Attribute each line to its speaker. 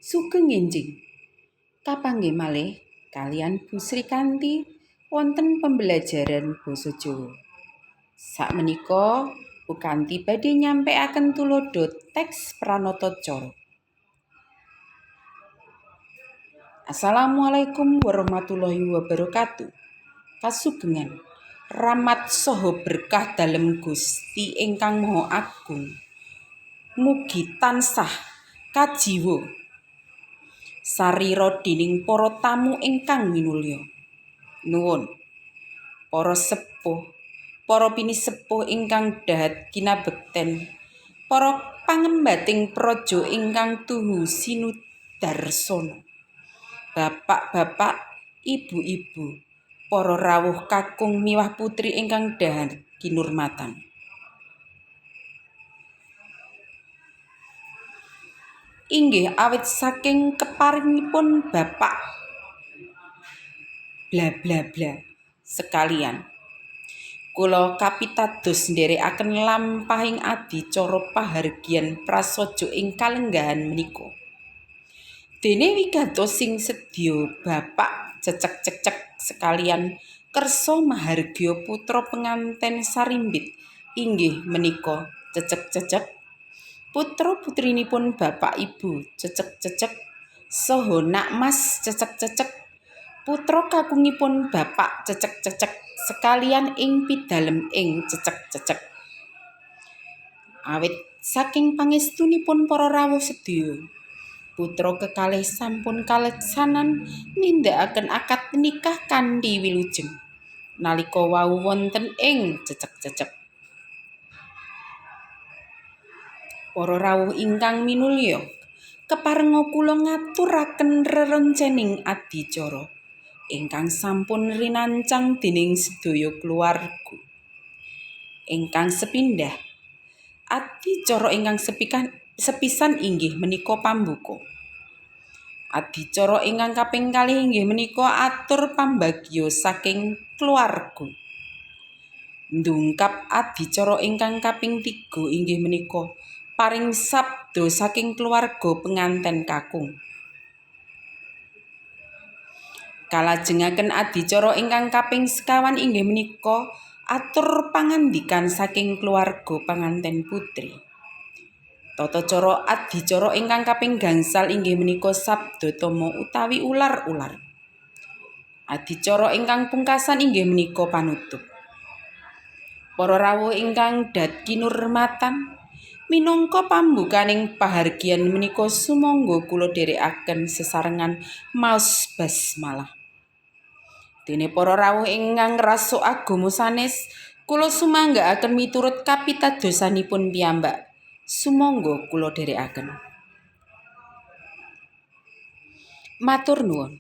Speaker 1: Sugeng enjing. Kapanggih malih kaliyan Bu Srikanti wonten pembelajaran basa Jawa. Sakmenika Bu Kanti badhe nyampekaken tuladha teks pranata cara. Assalamualaikum warahmatullahi wabarakatuh. Kasugengan rahmat saha berkah dalem Gusti ingkang Maha Agung. Mugi tansah kajiwa sarira dening para tamu ingkang minulya. Nuwun. Para sepuh, para pinisepuh ingkang dahat kinabekten, para pangembating praja ingkang tuhu sinudarsana. Bapak-bapak, ibu-ibu, para rawuh kakung miwah putri ingkang dahat kinurmatan. Inggih awit saking keparingipun bapak bla bla bla sekalian. Kula kapitados nderekaken lampahing adicara pahargyan prasaja ing kalenggahan menika. Dene wigatosing sedya bapak cecek-cecek sekalian kersa mahargya putra penganten sarimbit inggih menika cecek-cecek, putra putrinipun bapak ibu cecek-cecek, saha nak mas cecek-cecek, putra kakungipun bapak cecek-cecek sekalian ing pidalem ing cecek-cecek. Awit saking pangestunipun para rawuh sedaya, putra kekalih sampun kaleksanan nindakaken akad nikah kanthi wilujeng nalika wau wonten ing cecek-cecek. Para rawuh ingkang minulya, keparenga kula ngaturaken rerencening adicara ingkang sampun rinancang dening sedaya keluarga. Ingkang sepindah, adicara ingkang sepisan inggih menika pambuka. Adicara ingkang kaping kalih inggih menika atur pambagya saking keluarga. Ndungkap adicara ingkang kaping 3 inggih menika paring sabda saking keluarga penganten kakung. Kalajengaken adicara ingkang kaping sekawan inggih menika atur pangandikan saking keluarga penganten putri. Tata cara adicara ingkang kaping gangsal inggih menika sabda tama utawi ular-ular. Adicara ingkang pungkasan inggih menika panutup. Para rawuh ingkang dat kinurmatan, minangka pambukaning pahargyan menika sumangga kula dherekaken sesarengan maos basmalah. Dene para rawuh ingkang ngrasuk agama sanes, kula sumanggaaken miturut kapitadosanipun piyambak. Sumangga kula dherekaken. Matur nuwun.